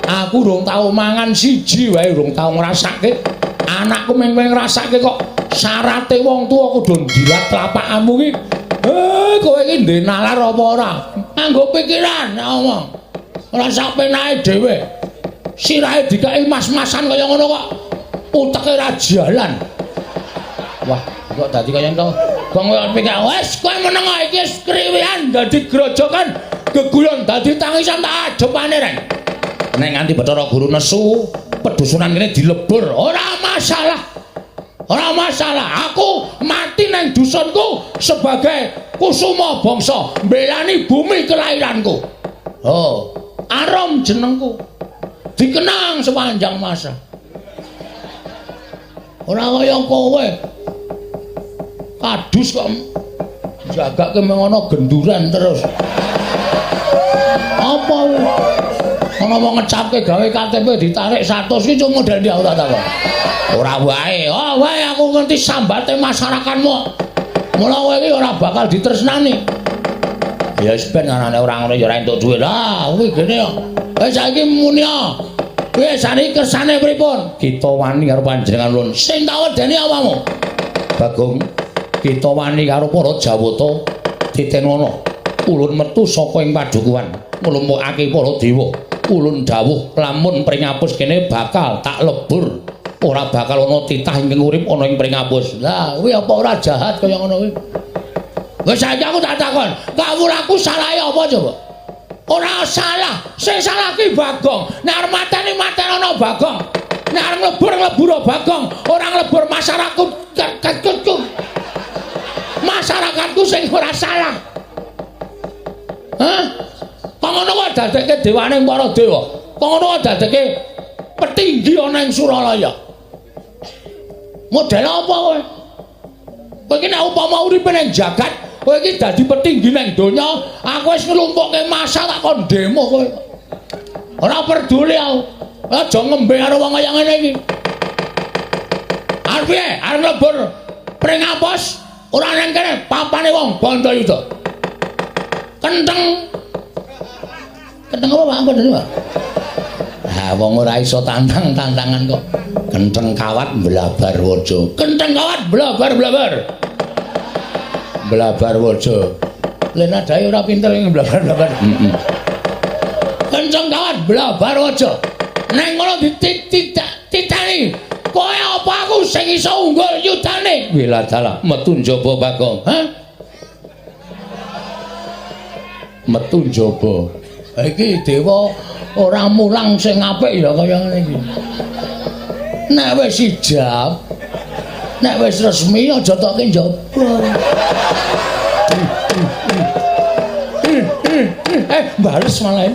Aku urung tau mangan siji wae urung tau ngrasake. Anakku mung ngrasake kok syarate wong tuwa kudu ndilat tlapakmu ki. Kowe iki ndek nalar apa ora? Nganggo pikiran nek omong. Ora sak penake dhewe. Sirahe dikeki mas-masan kaya ngono kok uteke ora jalan. Wah, kok dadi kaya ngono. Kok pikir wis kowe meneng iki wis kriwihan dadi grojokan geguyon dadi tangisan tak adepane reng. Nek nganti Bathara Guru nesu, pedusunan kene dilebur, ora masalah. Ora masalah, aku mati nang dusunku sebagai kusuma bangsa, mbelani bumi kelahiranku. Oh, arum jenengku. Dikenang sepanjang masa. Ora kaya kowe. Kadus kok jagake mengono genduran terus. Apa ana wong ngecapke gawe KTP ditarik 100 ki cuma model ndi aku tak takon. Ora wae. Oh wae aku ngerti sambate masyarakatmu. Mula kowe iki ora bakal ditresnani. Ya wis ben anane ora ngono ya ora entuk dhuwit. Lah kuwi gene kok. Wis saiki muni ya. Wis saniki kersane pripun? Kita wani karo panjenengan ulun. Sing tak wedeni apamu? Bagong, kita wani karo para Jawata titenono. Ulun metu saka ing padukuhan, nglumpukake para dewa. Ulun dawuh lamun pringapus kene bakal tak lebur. Ora bakal ana titah ingkang urip ana ing pringapus. Lah, kuwi apa ora jahat kaya ngono kuwi? Wis saiki aku tak takon, kawulaku salahe apa coba? Ora salah, sing salah ki Bagong. Nek arep mateni mateni ana Bagong. Nek arep nglebur nglebur Bagong, ora nglebur masyarakatku. Masyarakatku sing ora salah. Hah? Kok ngono kok dadekke dewane para dewa? Kok ngono kok dadekke petinggi ana ing Suralaya? Model apa kowe? Kowe iki nek upama uripe ning jagat, kowe iki dadi petinggi ning donya, aku wis nglumpukke massa tak kon demo kowe. Ora peduli aku. Aja ngembe karo wong kaya ngene iki. Arep piye? Arep mlebur pringapus ora nang kene papane wong Bandayuda. Kenteng. Kenteng apa Pak? Apa Pak? Ha wong ora iso tantang-tantangan kok. Kenteng kawat mblabar waja. Kenteng kawat blabar-blabar. Blabar waja. Lha nadae ora pinter ing blabar-blabar. Heeh. Kenceng kawat blabar waja. Neng ngono dititani. Kowe apa aku sing iso unggul yudane? Wiladalah metu njaba Bagong. Hah? Metu njaba. Iki dewa ora mulang sing apik ya kaya ngene iki. Nek wis ijab, nek wis resmi aja tokke njaba. Bales malah.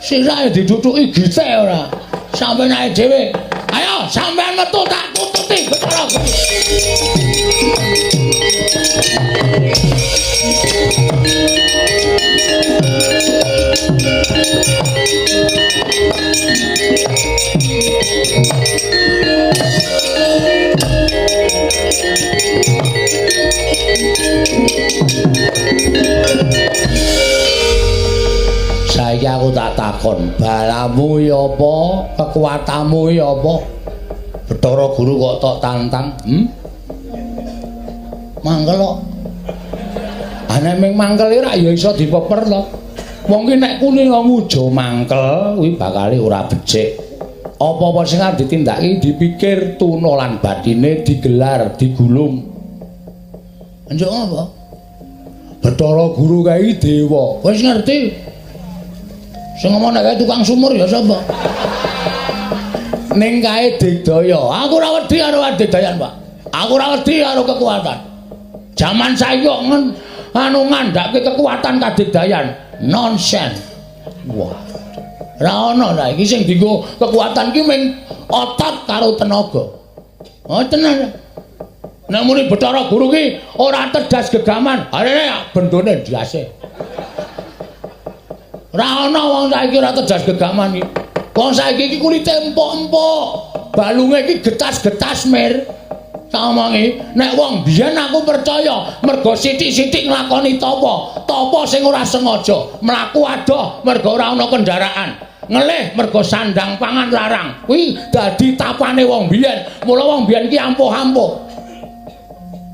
Sirahe ditutuki gitek ora. Sampeyan ae dhewe. Ayo sampeyan metu tak tututi Bathara Guru. Saiki aku tak takon, balamu ya apa, kekuatanmu ya apa? Bathara Guru kok tok tantang, Mangkel kok. Ah nek ming mangkel ora ya iso dipeper to. Wong ki nek kulino ngujo mangkel kuwi bakale ora becik. Apa-apa sing arep ditindakake dipikir tuna lan batine digelar, digulung. Njuk apa? Bathara Guru kae dewa. Wis ngerti. Sing ngomong nek kae tukang sumur ya sapa? Ning kae digdaya. Aku ora wedi karo adigdayan, Pak. Aku ora wedi karo kekuatan. Jaman saiki kok anu ngandhake kekuatan kadigdayan. Nonsen. Wah. Ora ana lah iki sing dienggo kekuatan ki mung otot karo tenaga. Oh tenan. Nek muni Bathara Guru ki ora tedas gegaman, arene bendone ndase. Ora ana wong saiki ora tedas gegaman iki. Wong saiki iki kulite empuk-empuk, balunge iki getas-getas mir. Tak omongi, nek wong biyen aku percaya mergo sithik-sithik nglakoni tapa, tapa sing ora sengaja, mlaku adoh mergo ora ana kendaraan. Ngelih mergo sandang pangan larang. Kuwi dadi tapane wong biyen. Mula wong biyen ki ampuh-ampuh.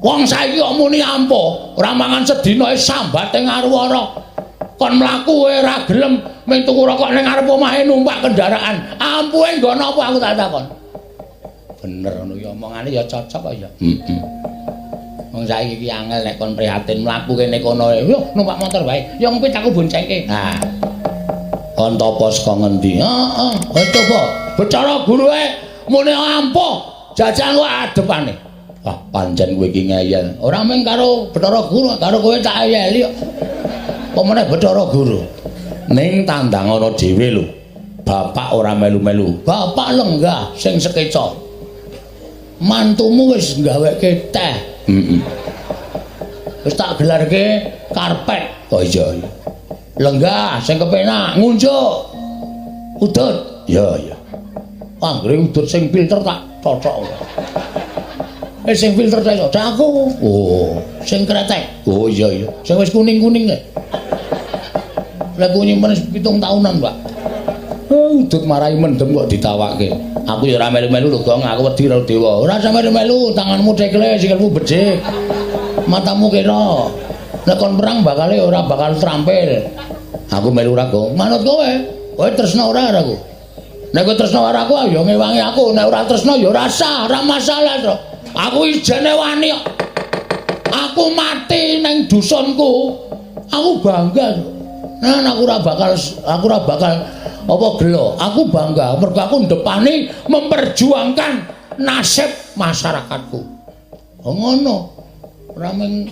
Wong saiki kok muni ampuh, ora mangan sedina sambate ngaruwara. Kon mlaku ora gelem mung tuku rokok ning ngarep omahe numpak kendaraan. Ampuhe nggon apa aku tak takon. Bener ngono ya omongane ya cocok kok ya. Heeh. Wong saiki iki angel nek kon prihatin mlaku kene kono. Yo numpak motor wae. Ya ngepit aku boncengke. Nah. Kon topo saka ngendi? Heeh, wis topo. Bathara Guru muni ampuh. Jajal kok adepane. Wah, pancen kowe iki ngeyel. Ora mung karo Bathara Guru, karo kowe tak eyeli kok. Apa meneh Bathara Guru? Ning tandang ana dhewe lho. Bapak ora melu-melu. Bapak lenggah sing sekeca. Mantumu wis gaweke teh. Heeh. Wis tak gelarke karpet. Oh iya. Lenggah sing kepenak ngunjuk. Udut. Iya, iya. Anggere udut sing filter tak cocok. Sing filter tak cocok aku. Oh, sing kretek. Oh iya iya. Sing wis kuning-kuning kae. Lha ku nyimpen 7 tahunan, Pak. Oh, udut marai mendem kok ditawake. Aku ya ora melu-melu lho, Gong. Aku wedi karo dewa. Ora usah melu-melu, tanganmu cekle, sikilmu becik. Matamu kira. Nek kon perang bakale ora bakal terampil. Aku melu ora, Gong. Manut kowe. Kowe tresna ora karo aku? Nek kowe tresna karo aku ya ngewangi aku, nek ora tresna ya ora sah, ora masalah, Tru. Aku ijene wani kok. Aku mati ning dusunku. Aku bangga. Nah, aku ora bakal apa gelo. Aku bangga mergo aku ndepani memperjuangkan nasib masyarakatku. Oh ngono. Ora mung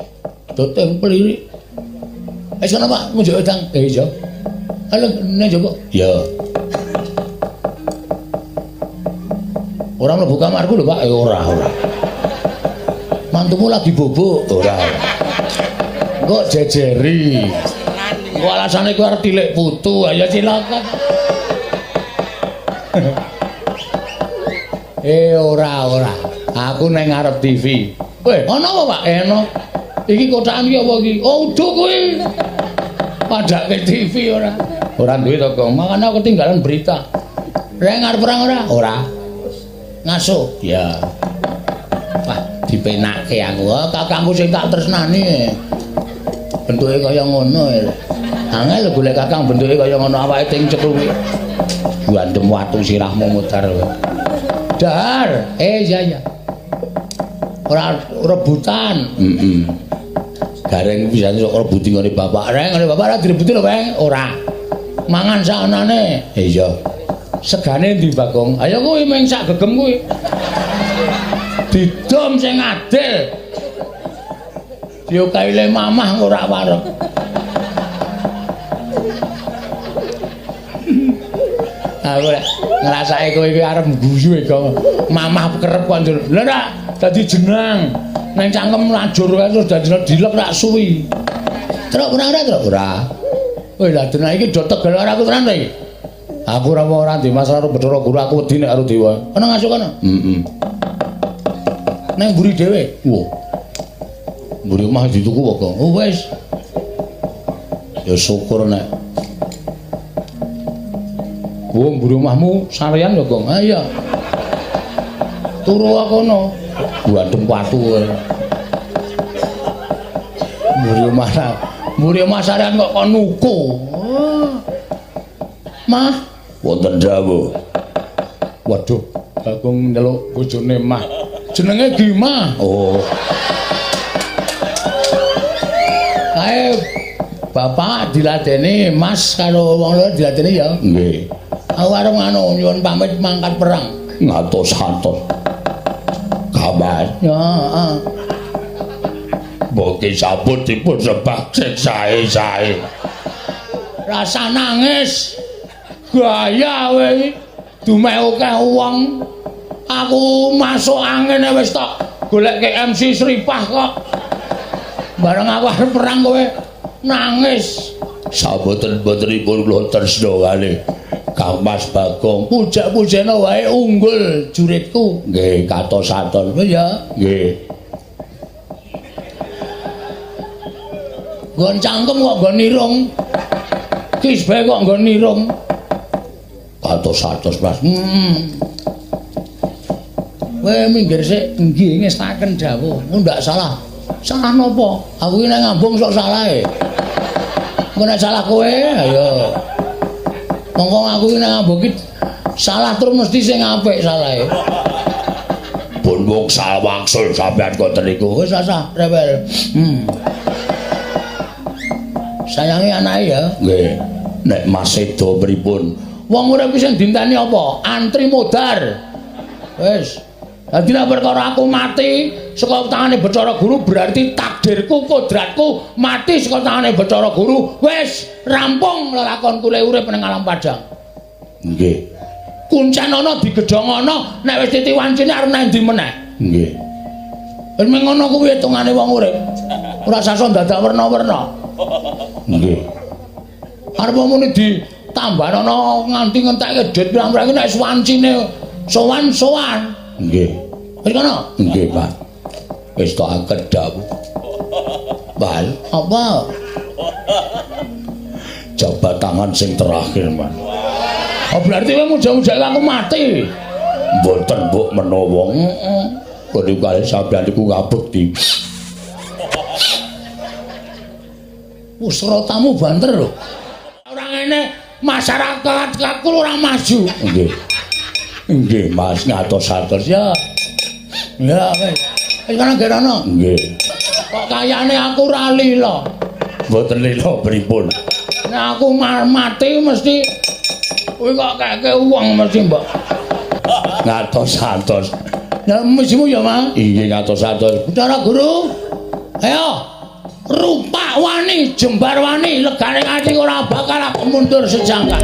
doteng pelirik. Wis kono Pak, ngunjuk wedang. Iya. Halo, nek njoko. Ya. Ora mlebu kamarku lho, Pak. Ora, ora. Mantumu lagi bobok. Ora. Kok jejeri. Kok alasane kowe arep tilik putu, ayo cilaka. Ora, ora. Aku nang ngarep TV. Weh, ana apa, Pak? Ana. Iki kotakan iki apa iki? Oh, udu kuwi. Padake TV ora. Ora duwe to, Gong. Makane aku ketinggalan berita. Reng arep perang ora? Ora. Ngaso? Ya. Wah, dipenake aku. Oh, kakangku sing tak tresnani. Bentuke kaya ngono. Angel golek kakang bentuke kaya ngono awake ting cekruwi. Gandem watu sirahmu mutar. Dahar. Iya iya. Ora rebutan. Heeh. Gareng bisa sok rebuti ngene bapak. Reng ngene bapak ora direbuti lho, Reng. Ora. Mangan sakanane. Iya. Segane ndi, Bagong? Ayo kuwi mung sak gegem kuwi. Didom sing adil. Diokaile mamah ora wareg. Aku lek ngrasake kowe iki arep guyu e, Gong. Mamah kerep kok njur. Lha ora dadi jenang. Nang cangkem lajur kae terus dadi dilek rak suwi. Truk ora ora, Truk? Ora. Weh, lah dene iki do tegel ora aku tenan ta iki. Aku ora ora ndek masalah karo Bathara Guru, aku wedi nek karo dewa. Ana ngasuk kono? Heeh. Nang mburi dhewe. Wah. Mburi omah dituku apa, Gong? Oh wis. Ya syukur nek. Wah, mburi omahmu sarean ya, Gong? Ah iya. Turu kono. Gandem watu kowe. Mburi omah. Mburi omah sarean kok kon nuku. Mah, wonten dawuh. Waduh, Bagong nyeluk bojone Mah. Jenenge Gimah. Oh. Kae bapak diladeni Mas karo wong loro diladeni ya? Nggih. Aku arep ngono nyuwun pamit mangkat perang. Ngatos-atos. Kabar. Ya, heeh. Boki sabut dipun sebab sing sae-sae. Rasa nangis. Gaya kowe iki. Dumeh akeh wong. Aku masuk angin wis tok golekke MC Sripah kok. Bareng aku arep perang kowe nangis. Saboten-botenipun kula tresna kalih Kang Mas Bagong. Pujak-pujana wae unggul juritku. Nggih, katos-atos. Ya, nggih. Nggon cangkem kok nggon nirung. Kisbe kok nggon nirung. Ngatos-atos, Mas. Kowe minggir sik, nggih ngestaken dawuh. Ndak salah. Salah napa? Aku iki nek ngambung sok salahe. Engko nek salah kowe, ayo. Mongko aku iki nek ngambung iki salah terus mesti sing apik salahe. Pun wongsal wangsul sampean ngoten niku. Wis asah rewel. Sayangi anake ya. Nggih. Nek Mas sedo pripun? Wong urip iki sing dinteni apa? Antri modar. Wis. Dadi nek perkara aku mati saka tangane Bathara Guru berarti takdirku, kodratku mati saka tangane Bathara Guru. Wis rampung lelakonku le urip ning alam padang. Nggih. Kuncen ana digedhong ana, nek wis titi wancine arep nang ndi meneh? Nggih. Wis mung ngono kuwi hitungane wong urip. Ora sasa dadak werna-werna. Nggih. Arep muni ditambahana nganti ngentekke dhit pirang-pirang nek wis wancine sowan-sowan. Nggih. Wis kono? Nggih, Pak. Wis tok angket dawuh. Bal, apa? Jabat tangan sing terakhir, Mas. Oh, berarti kowe muja-mujake aku mati. Mboten, Mbok menawa. Heeh. Kok kali sampeyan iku ngabekti. Usrotamu banter lho. Ora ngene masyarakat kakul ora maju. Nggih. Nggih, Mas, ngatos-atos ya. Ya wis. Wis kono gerono. Nggih. Kok kayane aku ora lila. Mboten lila pripun? Nek aku mati mesti kuwi kok keke uang mesti, Mbok. Ngatos-atos. Ya misimu ya, Mas? Nggih, ngatos-atos. Bathara Guru. Ayo. Rupak wani, jembar wani, legane ati ora bakal aku mundur sejangka.